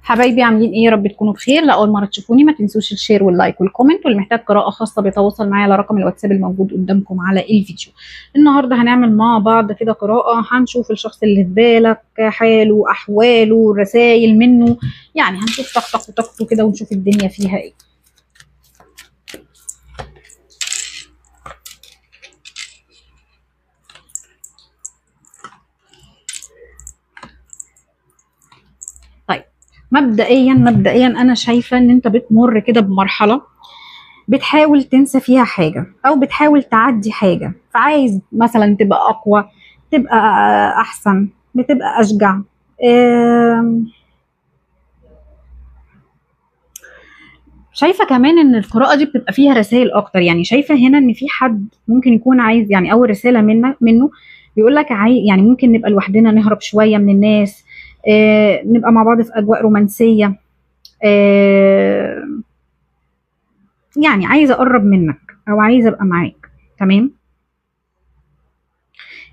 حبايبي عاملين ايه؟ يا رب تكونوا بخير. لاول مرة تشوفوني ما تنسوش ال share وال like وال comment، واللي محتاج قراءة خاصة بيتواصل معايا على رقم الواتساب الموجود قدامكم على الفيديو. النهارده هنعمل مع بعض كده قراءة، هنشوف الشخص اللي في بالك، حاله، احواله، رسائل منه، يعني هنشوف طاقتك وطاقته كده ونشوف الدنيا فيها ايه. مبدئيا انا شايفه ان انت بتمر كده بمرحلة بتحاول تنسى فيها حاجة او بتحاول تعدي حاجة، فعايز مثلا تبقى اقوى، تبقى احسن، بتبقى اشجع. شايفه كمان ان القراءة دي بتبقى فيها رسائل اكتر، يعني شايفه هنا ان في حد ممكن يكون عايز، يعني اول رسالة منه بيقول لك يعني ممكن نبقى لوحدنا، نهرب شوية من الناس، نبقى مع بعض في اجواء رومانسية، يعني عايزه اقرب منك او عايزه ابقى معاك. تمام؟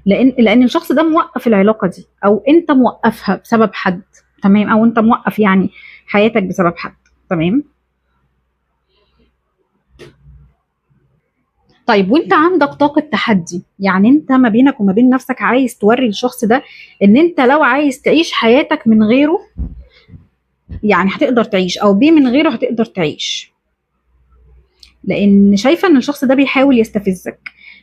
لان الشخص ده موقف العلاقة دي، او انت موقفها بسبب حد. تمام؟ او انت موقف يعني حياتك بسبب حد. تمام؟ طيب وانت عندك طاقة تحدي، يعني انت ما بينك وما بين نفسك عايز توري الشخص ده ان انت لو عايز تعيش حياتك من غيره يعني هتقدر تعيش، او بيه من غيره هتقدر تعيش. لان شايفة ان الشخص ده بيحاول يستفزك،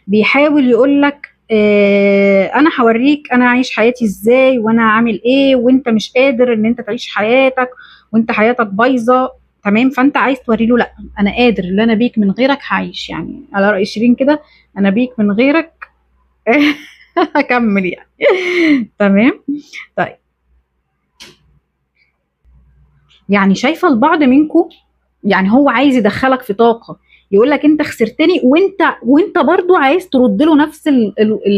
بيحاول يقولك اه انا هوريك انا عايش حياتي ازاي وانا عامل ايه، وانت مش قادر ان انت تعيش حياتك وانت حياتك بايظة. تمام؟ فانت عايز توري له لا انا قادر، اللي انا بيك من غيرك هعيش، يعني على راي شيرين كده انا بيك من غيرك هكمل يعني. تمام؟ طيب يعني شايفه البعض منكم يعني هو عايز يدخلك في طاقة يقول لك انت خسرتني، وانت برضو عايز ترد له نفس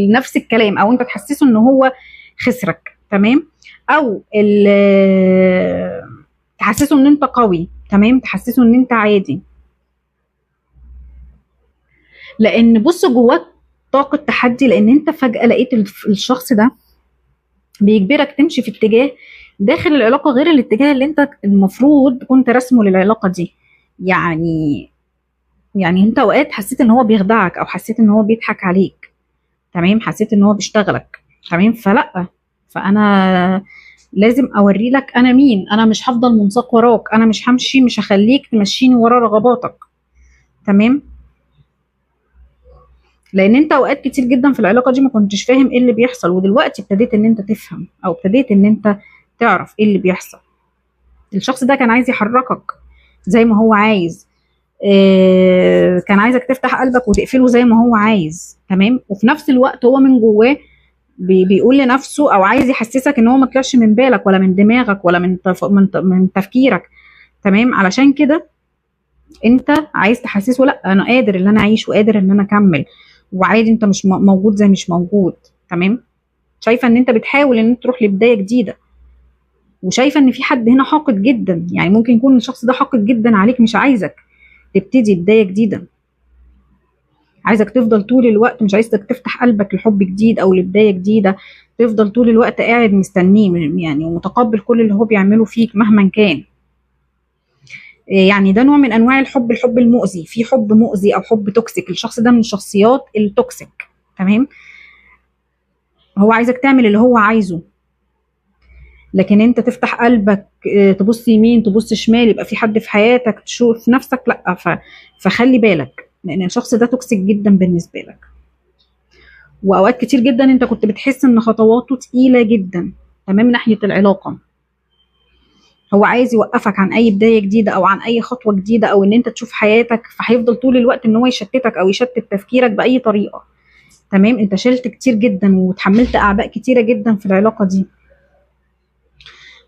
نفس الكلام، او انت تحسسه ان هو خسرك. تمام؟ او تحسسه ان انت قوي. تمام؟ تحسسه ان انت عادي، لان بص جواك طاقة تحدي، لان انت فجاة لقيت الشخص ده بيجبرك تمشي في اتجاه داخل العلاقة غير الاتجاه اللي انت المفروض كنت رسمه للعلاقة دي. يعني انت اوقات حسيت ان هو بيخدعك، او حسيت ان هو بيضحك عليك. تمام؟ حسيت ان هو بيشتغلك. تمام؟ فلا، فانا لازم اوري لك انا مين، انا مش هفضل منساق وراك، انا مش همشي، مش هخليك تمشيني ورا رغباتك. تمام؟ لان انت اوقات كتير جدا في العلاقة دي ما كنتش فاهم ايه اللي بيحصل، ودلوقتي ابتديت ان انت تفهم، او ابتديت ان انت تعرف ايه اللي بيحصل. الشخص ده كان عايز يحركك زي ما هو عايز، كان عايزك تفتح قلبك وتقفله زي ما هو عايز. تمام؟ وفي نفس الوقت هو من جواه بيقول لنفسه، او عايز يحسسك ان هو ما طلعش من بالك ولا من دماغك ولا من تفكيرك. تمام؟ علشان كده انت عايز تحسسه لا انا قادر ان انا اعيش، وقادر ان انا اكمل، وعادي انت مش موجود زي مش موجود. تمام؟ شايفه ان انت بتحاول ان انت تروح لبداية جديدة، وشايفه ان في حد هنا حاقد جدا، يعني ممكن يكون الشخص ده حاقد جدا عليك، مش عايزك تبتدي بداية جديدة، عايزك تفضل طول الوقت، مش عايزك تفتح قلبك لحب جديد او لبداية جديدة، تفضل طول الوقت قاعد مستنيه يعني، ومتقبل كل اللي هو بيعمله فيك مهما كان. يعني ده نوع من انواع الحب، الحب المؤذي، في حب مؤذي او حب toxic. الشخص ده من الشخصيات ال toxic. تمام؟ هو عايزك تعمل اللي هو عايزه، لكن انت تفتح قلبك، تبص يمين تبص شمال، يبقى في حد في حياتك، تشوف نفسك، لا. فخلي بالك، لان الشخص ده toxic جدا بالنسبة لك. واوقات كتير جدا انت كنت بتحس ان خطواته تقيلة جدا. تمام؟ ناحية العلاقة هو عايز يوقفك عن اي بداية جديدة او عن اي خطوة جديدة، او ان انت تشوف حياتك، فهيفضل طول الوقت ان هو يشتتك او يشتت تفكيرك باي طريقه. تمام؟ انت شلت كتير جدا وتحملت اعباء كتيرة جدا في العلاقة دي،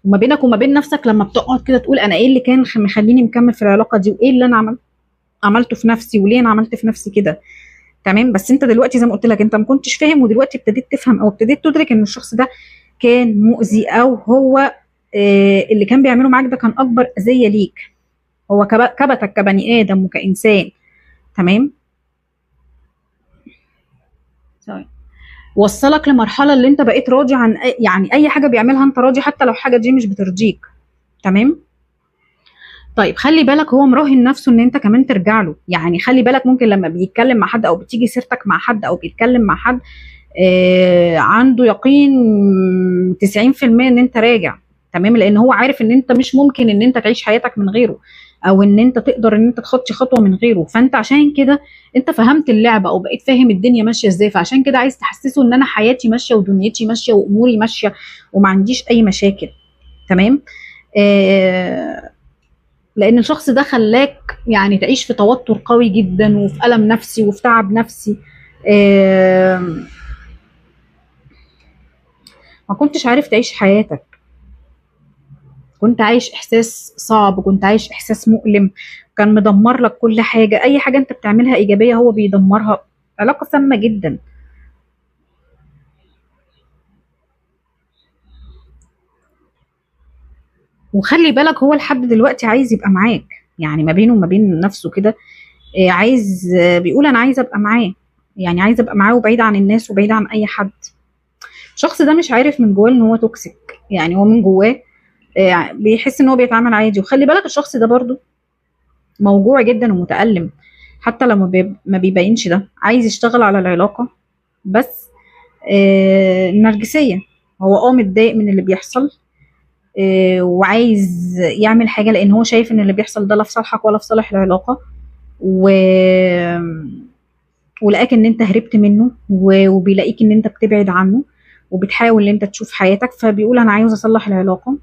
وما بينك وما بين نفسك لما بتقعد كده تقول انا ايه اللي كان مخليني مكمل في العلاقة دي، وايه اللي انا عملته في نفسي، وليه انا عملت في نفسي كده. تمام؟ بس انت دلوقتي زي ما قلت لك انت ما كنتش فاهم، ودلوقتي ابتديت تفهم، او ابتديت تدرك ان الشخص ده كان مؤذي، او هو اللي كان بيعمله معاك ده كان اكبر اذيه ليك، هو كبتك كبني ادم وكانسان. تمام؟ وصلك لمرحلة اللي انت بقيت راضي عن يعني اي حاجة بيعملها انت راضي، حتى لو حاجة دي مش بترضيك. تمام. طيب خلي بالك هو مراهن نفسه ان انت كمان ترجع له، يعني خلي بالك ممكن لما بيتكلم مع حد او بتيجي سيرتك مع حد او بيتكلم مع حد عنده يقين 90% ان انت راجع. تمام، لان هو عارف ان انت مش ممكن ان انت تعيش حياتك من غيره، او ان انت تقدر ان انت تخطي خطوة من غيره. فانت عشان كده انت فهمت اللعبة او بقيت فاهم الدنيا ماشية ازاي، فعشان كده عايز تحسسه ان انا حياتي ماشية ودنيتي ماشية واموري ماشية وما عنديش اي مشاكل. تمام، لان الشخص ده خلاك يعني تعيش في توتر قوي جدا وفي الم نفسي وفي تعب نفسي. ما كنتش عارف تعيش حياتك، كنت عايش احساس صعب، كنت عايش احساس مؤلم، كان مدمر لك كل حاجة، اي حاجة انت بتعملها ايجابية هو بيدمرها. علاقة سامة جدا. وخلي بالك هو لحد دلوقتي عايز يبقى معاك، يعني ما بينه وما بين نفسه كده عايز، بيقول انا عايز ابقى معاه، يعني عايز ابقى معاه وبعيد عن الناس وبعيد عن اي حد. الشخص ده مش عارف من جواه ان هو toxic، يعني هو من جواه بيحس ان هو بيتعامل عادي. وخلي بالك الشخص ده برضو موجوع جدا ومتألم، حتى لما ما بيبينش ده، عايز يشتغل على العلاقة بس نرجسية. هو متضايق من اللي بيحصل وعايز يعمل حاجة، لان هو شايف ان اللي بيحصل ده لا في صالحك ولا في صالح العلاقة، ولقاك ان انت هربت منه، وبيلاقيك ان انت بتبعد عنه وبتحاول ان انت تشوف حياتك، فبيقول انا عاوز اصلح العلاقة،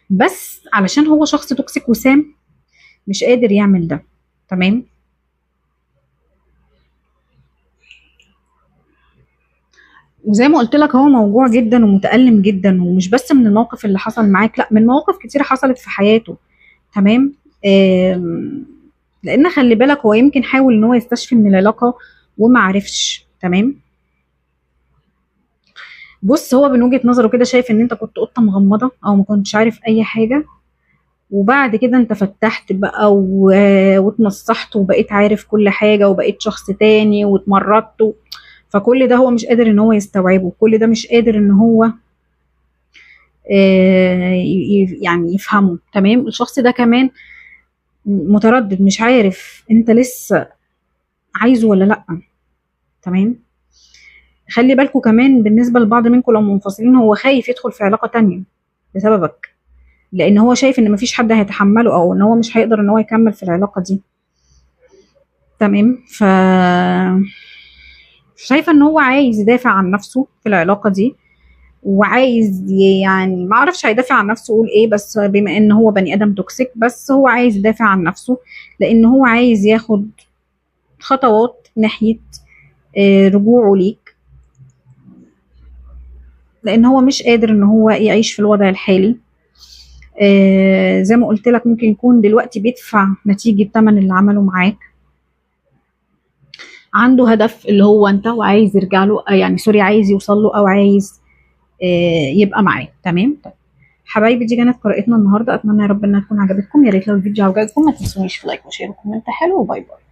بس علشان هو شخص toxic وسام مش قادر يعمل ده. تمام. وزي ما قلت لك هو موجوع جدا ومتألم جدا، ومش بس من الموقف اللي حصل معاك، لا من مواقف كتيرة حصلت في حياته. تمام. لان خلي بالك هو يمكن حاول ان هو يستشفي من العلاقة وما عرفش. تمام. بص هو من وجهة نظره كده شايف ان انت كنت قطة مغمضة او ما كنتش عارف اي حاجة، وبعد كده انت فتحت بقى واتنصحت وبقيت عارف كل حاجة وبقيت شخص تاني واتمردت، فكل ده هو مش قادر ان هو يستوعبه، كل ده مش قادر ان هو يعني يفهمه. تمام. الشخص ده كمان متردد، مش عارف انت لسه عايزه ولا لا. تمام. خلي بالكم كمان بالنسبة لبعض منكم لو منفصلين، هو خايف يدخل في علاقة تانية بسببك، لان هو شايف ان مفيش حد هيتحمله او ان هو مش هيقدر ان هو يكمل في العلاقة دي. تمام. ف شايفه ان هو عايز يدافع عن نفسه في العلاقة دي، وعايز يعني ما اعرفش هيدافع عن نفسه يقول ايه، بس بما ان هو بني ادم toxic، بس هو عايز يدافع عن نفسه لان هو عايز ياخد خطوات ناحية رجوعه ليك، لان هو مش قادر ان هو يعيش في الوضع الحالي. زي ما قلت لك ممكن يكون دلوقتي بيدفع نتيجة ثمن اللي عمله معاك، عنده هدف اللي هو انت وعايز يرجع له، يعني sorry عايز يوصل له او عايز يبقى معاه. تمام. طيب حبايبي دي كانت قراءتنا النهارده، اتمنى يا رب انها تكون عجبتكم. يا ريت لو الفيديو عجبكم ما تنسونيش في like و share و comment حلو، و bye bye.